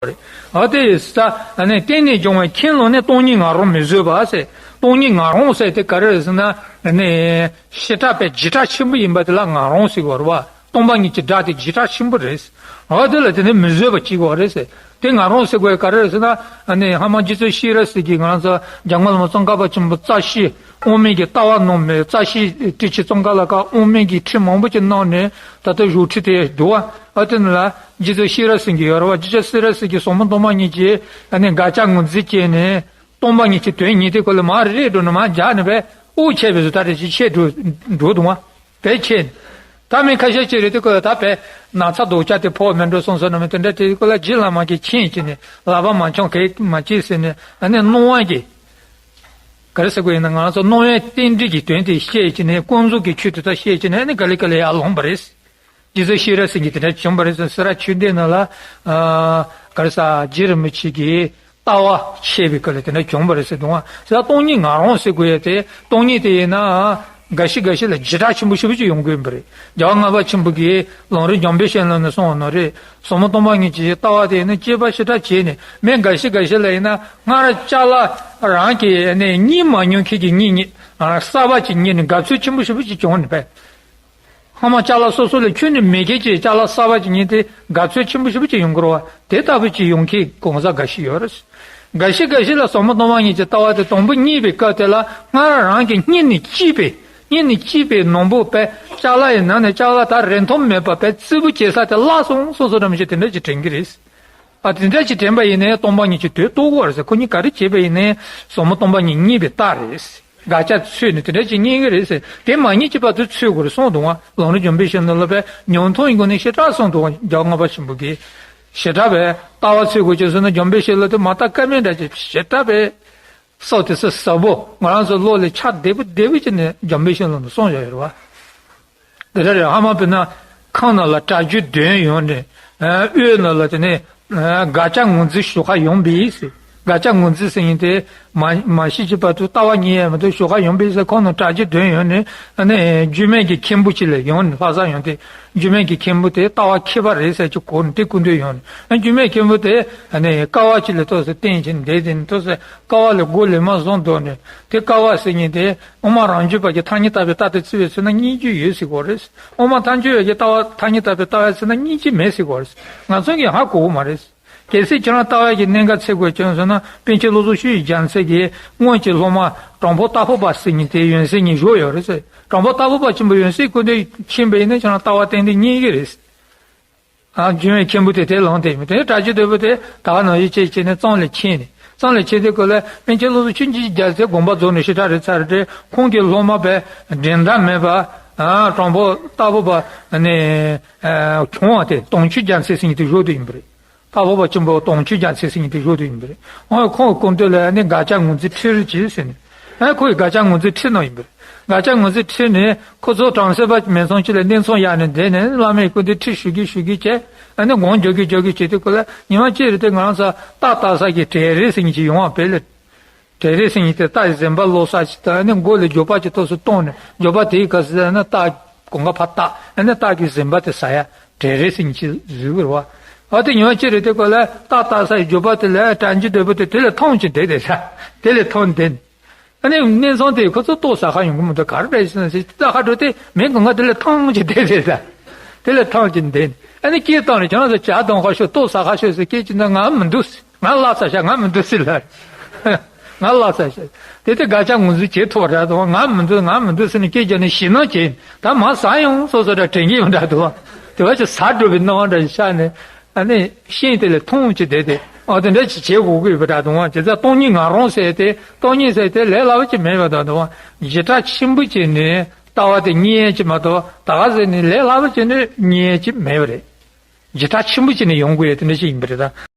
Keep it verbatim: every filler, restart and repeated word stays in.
རེད། ཨ་དེ་ས་ཨ་ནི་གཏན་ནས་འབྱུང་བའི་ཁྱེན་ལུགས་ནི་སྟོང་ཉིད་ངང་རུང་མི་བཟོད་པ་ཟེར། སྟོང་ཉིད་ངང་རུང་ཟེར་དེ་ག་རེ་རེད་ཟེར་ན། ཨ་ནི་བྱེ་བྲག་པའི་བྱེ་བྲག་ཆེན་པོ་ཡིན་པ་དེ་ལ་ངང་རུང་ཟེར་གྱི་ཡོད་རེད་བ། སྟོང་པ་ཉིད་ཀྱི་སྒྲ་དེ་བྱེ་བྲག་ཆེན་པོ་རེད། ཨ་དེ་ལ་དེ་ནི་མི་བཟོད་པ་གཅིག་པ་རེད་ཟེར། དེ་ངང་རུང་ཟེར་དགོས་ག་རེ་རེད་ཟེར་ན། ཨ་ནི་ཧ་མ་རྗེ་བཙུན་ཤེས་རབ་སྲས་ཀྱིས་ང་རང་ཚོ་འཇམ་མགོན་བླ་མ་ཙོང་ཁ་པ་ཆེན་པོ་རྩ་ཤེ་དབང་མེད་ཀྱི་ལྟ་བ་གནང་མེད། རྩ་ཤེ་ཏྲི་ཤི་ཙོང་ཁ་ལ་ཁ་དབང་མེད་ཀྱི་ཁྲིད་མང་པོ་ཅིག་གནང་ནས་ད་ལྟ་བཞུགས་ཁྲི་དེ་འདུག་བ། ཨ་དེ་ནི་ལ་རྗེ་བཙུན་ཤེས་རབ་སེང་གེ་ཡོད་རེད་བ། རྗེ་བཙུན་ཤེས་རབ་སེང་གེ་ཟབ་མོ་སྟོང་པ་ཉིད་ཀྱི་ཨ་ནི་དགག་བྱ་ངོས་འཛིན་བྱས་ནས་སྟོང་པ་ཉིད་ཀྱི་དོན་ཉིད་དེ་ཁོ་ལ་མར་རེད་འགྲོ་ནས་མར་སྦྱར་ནས་པས་དབུགས་ཆད་པའི་བཟོ་ལྟ་རེ་ཞིག་ཆད་འགྲོ་འགྲོ་འདུག་བ། དེ་ཆད། ད་མི་ཁ་ཤས་ཅིག་རེད་དེ་ཁོ་ད་པས་ན་ཚ་རྡོག་ཆ་དེ་ཕོག་མེད་འགྲོ་སོང་སོང་ན་མི་དེ་འདྲ་དེ་ཁོ་ལ་རྗེ་བླ་མ་གིས་མཁྱེན་བྱས་ནས་ལག་པ་མ་འཆང་གེགས་མ་བྱེད་ཟེར་ནས་ཨ་ནི་སྣང་བ་གི་ག་རེ་ཟེར་དགོས་ཡིན་ན། ང་ཚོ་སྣང་བའི་རྟེན་འབྲེལ་གྱི་དོན་དེ་བཤད་བྱས་ནས་ཀུན་རྫོབ་ཀྱི་ཆོས་དེ་དག་བཤད་བྱས་ནས་ཨ་ནི་ག་ལེ་ག་ལེ་ཡར་ལངས་པ་རེད། རྗེ་བཙུན་ཤེས་རབ་སེང་གེ་དེ་འདྲ་བྱུང་བ་རེད་ཟེར། སེ་ར་ཆོས་སྡེ་ནང་ལ་ཨ་ག་རེ་ཟེར་རྗེ་རིན་པོ་ཆེ་གི་ལྟ་བ་འཆད་པའི་སྐབས་ལ་དེ་འདྲ་བྱུང་བ་རེད་ཟེར་འདུག་བ། ཟེར་སྟོང་ཉིད་ངང་རུང་ཟེར་དགོས་ཡ་དེ་སྟོང་ཉིད་དེ་ཡིན་ན་འགའ་ཞིག་འགའ་ཞིག་ལ་བྱེ་བྲག་ཆེན་པོ་ཞེ་པོ་ཅིག་ཡོང་གི་ཡིན་པ་རེད། རྒྱལ་བ་ལྔ་པ་ཆེན་པོ་གིས་ལམ་རིམ་འཇམ་དཔལ་བཤད་ལམ་ནས་གསུངས་པ་ནང་རེད། ཟབ་མོ་སྟོང་པ་ཉིད་ཀྱི་ལྟ་བ་དེ་ཡིན་ན་དཔྱད་པ་ཞེ་དྲག་བྱས་ནས་མི་འགའ་ཞིག་འགའ་ཞིག་ལ་ཡིན་ན་སྔར་ཅ་ལག་རང་གི་ནས་རྙེད་མ་མྱོང་མཁན་གྱི་རྙེད་རྙེད་གསར་པ་ཅིག་རྙེད་ནས་དགའ་ཚོར་ཆེན་པོ་ཞེ་པོ་ཅིག་བྱུང་ནས་པས། ཧ་མ་ཅ་ལག་སོ་སོ་ལ་ཁྱོན་ནས་མེད་མཁན་གྱི་ཅ་ལག་གསར་པ་ཅིག་རྙེད་དེ་དགའ་ཚོར་ཆེན་པོ་ཞེ་པོ་ཅིག་ཡོང་གི་རེད་བ། དེ་ལྟ་བུ་ཅིག་ཡོང་མཁན་གང་ཟག་འགའ་ཞིག་ཡོད་རེད། འགའ་ཞིག་འགའ་ཞིག་ལ་ཟབ་མོ་སྟོང་པ་ཉིད་ཀྱི་ལྟ་བ་དེ་དང་པོ་རྙེད་པའི་སྐབས་དེ་ལ་སྔར་རང་གི་རྙེད་ནས་སྐྱེས་པའི་རྙེད་ནས་སྐྱེས་པའི་ནང་པོ་པས་ཅ་ལག་ཡི་ནང་ནས་ཅ་ལག་དག་རིན་ཐང་མེད་པ་པས་རྩིས་པོ་བྱེད་ས་དེ་བརླག་སོང་སོང་སོང་འདྲ་མི་ཤེས་དེ་འདྲ་ཅིག་དྲན་གྱི་རེད། ཨ་དེ་འདྲ་ཅིག་དྲན་པ་ཡིན་ནའི་སྟོང་པ་ཉིད་ཀྱི་དོན་རྟོགས་ཀྱི་ཡོད་རེད་ཟེར། ཁོ་གཉིས་ག་རེ་བྱས་པ་ཡིན་ནའི་ཟབ་མོ་སྟོང་པ་ཉིད་རྙེད་པའི་རྟགས་རེད། དགག་བྱ་འཚོལ་ནས་དེ་འདྲ་ཅིག་རྙེད་ཀྱི་རེད་ཟེར། དེ་མ་རྙེད་ཀྱི་བར་དུ་འཚོལ་དགོས་རེད་གསུངས་འདུག་བ། ལམ་རིམ་འཇམ་དཔལ་བཤད་ལམ་ལ་བས་ཉམས་མཐོང་ཡིན་དགོས་ནས་ཞེ་དྲག་གསུངས་འདུག་བ། རྒྱལ་བ་ལྔ་པ་ཆེན་པོ་གིས་ཞེ་དྲག་པས་ལྟ་བ་འཚོལ་དགོས་ཀྱི་ཟེར་ན་འཇམ་དཔལ་བཤད་ལམ་དེ་མ་ལྟ་ཀ་མེད་འདྲ་ཅིག་ཞེ་དྲག་པས་སོ་དེ་སོ་ཟབ་པོ་ང་རང་ཚོ་བློ་ལ་ཆ་བདེ་པོ་བདེ་པོ་བྱས་ནས་འཇམ་དཔལ་བཤད་ལམ་དུ་གསུངས་ཡོད་རེད་བ། དེ་འདྲ་རེད། ཧ་མ་དཔེར་ན་ཁང་ནང་ལ་གྲྭ་རྒྱུན་འདོན་ཡོང་ནས་དབུས་ནང་ལ་དེ་ནས་དགག་བྱ་ངོས་འཛིན་ཞུ་ག་ཡོང་བས་ཟེར། དགག་བྱ་ངོས་འཛིན་ཟེར་མཁན་དེ་མ་མ་ཤེས་ཀྱི་བར་དུ་ལྟ་བ་རྙེད་ཡ་མི་འདུག་ཞུ་ག་ཡོང་བས་ཟེར། ཁང་ནང་གྲྭ་རྒྱུན་འདོན་ཡོང་ནས་ཨ་ནི་རྒྱུད་སྨད་ཀྱི་མཁན་པོ་ཅིག་ལ་ཡོང་ནས་ལྷ་ས་ཡོང་དུས་རྒྱུད་སྨད་ཀྱི་མཁན་པོ་དེ་ལྟ་བ་མཁས་པ་རེད་ཟེར་གྱི་གོ་ནས་དེ་སྐུ་མདུན་ཡོང་ནས་ཨ་རྒྱུད་སྨད་མཁན་པོ་དེ་ཨ་ནི་ཀ་བ་ཅིག་ལ་ཏོག་ཙམ་བསྟན་བྱས་ནས་བསྡད་དེ་ནས་ཏོག་ཙམ་ཀ་བ་ལ་མགོ་ལེགས་མ་བཟུང་འདུག་ནས་དེ་ཀ་བ་ཟེར་མཁན་དེ། དབུ་མ་རང་རྒྱུད་པ་གི་ཐ་སྙད་བཏགས་པའི་རྟགས་དེ་བརྩི་བའི་ཚེ་ན་སྙིང་རྗེ་ཡོད་ཟེར་གོ་རེད། དབུ་མ་ཐལ་འགྱུར་བའི་གི་ལྟ་བ་ཐ་སྙད་བཏགས་པའི་ལྟ་བའི་ཚེ་ན་སྙིང་རྗེ་མེད་ཟེར་གོ་རེད། ང་ཚོ་གིས་ཧ་གོ་གི་མ་རེད། གལ་སྲིད་ཁྱེད་རང་ལྟ་བ་གི་གནད་འགག་འཚོལ་དགོས་བྱུང་སོང་ན་པཎ་ཆེན་བློ་བཟང་ཆོས་ཀྱི་རྒྱལ་མཚན་གྱིས་སྔོན་གྱི་སློབ་མ་དྲང་པོ་རྟ་ཕོ་པ་ཟེར་མཁན་དེ་ཡོན་སྲས་གཉིས་བཞུགས་ཡོད་རེད་ཟེར། དྲང་པོ་རྟ་ཕོ་པ་ཆེན་པོ་ཡོན་སྲས་སྐུ་མདུན་ཕྱིན་པ་ཡིན་ན་ཁྱེད་རང་ལྟ་བ་ཏན་ཏན་རྙེད་ཀྱི་རེད། ཨ་རྒྱུད་སྨད་མཁན་པོ་དེ་དེ་ལངས་དེ་མི་དེ་གྲྭ་རྒྱུན་འདོན་པོ་དེ་ད་ག་ནང་བཞིན་བྱས་བྱས་ནས་གཙང་ལ་ཕྱིན་ནས་གཙང་ལ་ཕྱིན་དུས་སྐབས་ལ་པཎ་ཆེན་བློ་བཟང་ཆོས་ཀྱི་རྒྱལ་མཚན་དགོངས་པ་རྫོགས་ནས་ཞེ་དྲག་རེད་ཚར་ཏེ་ཁོང་གི་སློབ་མ་པས་འགྲན་ཟླ་མེད་པ་ཨ་དྲང་པོ་རྟ་ཕོ་པ་ནས་ཨ་བྱུང་བ་དེ་དུང་ཆོས་རྒྱལ་མཚན་ཟེར་མཁན་དེ་བཞུགས་དེ་ཡིན་པ་རེད། རྟ་ཕོ་པ་ཆེན་པོ་དུང་ཆོས་རྒྱལ་མཚན་ཟེར་མཁན་དེ་བཞུགས་དེ་ཡིན་པ་རེད། ཨ་ཁོང་གི་སྐུ་མདུན་ལ་ནི་དགག་བྱ་ངོས་འཛིན་ཁྲིད་རོགས་གྱིས་ཟེར་ནས། ཨ་ཁོ་ཡི་དགག་བྱ་ངོས་འཛིན་ཁྲིད་གནང་ཡིན་པ་རེད། དགག་བྱ་ངོས་འཛིན་ཁྲིད་ནས་ཁོ་ཚོ་གྲྭ་ས་པ་མེད་ཚང་གཅིག་ལ་གནས་ཚང་གཡར་ནས་བསྡད་ནས་བླ་མའི་སྐུ་མདུན་ཁྲིད་ཞུ་གི་ཞུ་གི་བྱས། ཨ་ནི་དགོངས་རྒྱག་གི་རྒྱག་གི་བྱེད་དུས་སྐབས་ལ་ཉི་མ་གཅིག་རེད་དེ་ང་རང་ཚོ་རྟ་བཏགས་ས་གི་གྲལ་རིམ་ཟེར་མཁན་ཅིག་ཡོང་བ་བས་ལ། གྲལ་རིམ་ཟེར་མཁན་དེ་རྟ་ཡི་གཟན་པ་ལོག་ས་ཅིག་དང་ཨ་ནི་མགོ་ལ་རྒྱུག་པ་ཅིག་ཐོགས་སུ་གཏོང་ནས་རྒྱུག་པ་དེའི་སྐབས་སུ་ཨ་ནི་རྟ་གོང་ཁ་ཕར་བཏགས་ཨ་ནི་རྟ་གི་གཟན་པ་དེ་ཟ་ཡ་གྲལ་རིམ་ཟེར་མཁན་ཅིག་བཟོས་པ་རེད་བ། ཨ་དེ་ཉི་མ་གཅིག་རེད་དེ་སྐབས་ལ་རྟ་བཏགས་ས་ཡི་རྒྱུག་པ་དེ་ལ་གྲྭ་རྒྱུན་འདོན་པོ་དེ་དེ་ལ་ཐང་ཅིག་བསྡད་དེ་ས་དེ་ལ་ཐང་བསྡད། ཨ་ནི་གནས་ཚང་དེ་ཁོ་ཚོ་ལྟོ་ཟ་ཁ་ཡོང་གི་མི་འདུག་ག་རེ་རེད་ཟེར་ན་ཟེར་ལྟ་ཁ་འགྲོ་དེ་མི་གང་ག་དེ་ལ་ཐང་ཅིག་བསྡད་དེ་ས་དེ་ལ་ཐང་ཅིག་བསྡད། ཨ་ནི་སྐད་བཏང་ནས་ཁྱེད་རང་ཚོ་ཇ་འཐུང་ག་ཤོག་ལྟོ་ཟ་ག་ཤོག་ཟེར་སྐད་ཅིག་ན་ང་མི་འདུག་ང་ལ་ས་ཤ་ང་མི་འདུག་ཟེར་ལ། ང་ལ་ས་ཤ། དེ་དེ་དགག་བྱ་ངོས་འཛིན་བྱེད་ཐུབ་པ་རེད་དང་ང་མི་འདུག་ང་མི་འདུག་ཟེར་ནས་སྐད་རྒྱབ་ནས་ཞེད་སྣང་བྱེད་ད་མ་ཟ་ཡོང་སོ་སོ་འདྲ་དྲན་གྱི་ཡོད་འདྲ་འདུག་དེ་བ་ཅིག་ཟ་འགྲོ་བའི་སྣང་བ་འདྲ་ཞིག་ཤར་ནས་ཨ་ནི་ཤིང་དེ་ལས་མཐོང་ཅིག་བསྡད་དེ་ཨ་དེ་འདྲ་ཅིག་བྱེད་དགོས་ཀྱི་ཡོད་པ་འདྲ་འདུག་བྱས་ཙང་སྟོང་ཉིད་ངང་རུང་ཟེར་ཏེ་སྟོང་ཉིད་ཟེར་ཏེ་ལས་སླ་པོ་ཅིག་མེད་པ་འདྲ་འདུག་བྱས་ཙང་ཞེ་དྲག་ཆེན་པོ་བྱས་ནས་ལྟ་བ་དེ་རྙེད་ཡ་ཅིག་མ་གཏོགས་ད་ག་ཟེར་ནས་ལས་སླ་པོ་བྱས་ནས་རྙེད་ཡ་ཅིག་མེད་པ་རེད། ཇི་ལྟར་ཆེན་པོ་བྱས་ནས་ཡོང་དགོས་ཡ་དེ་འདྲ་ཞིག་ཡིན་པ་རེད་ད།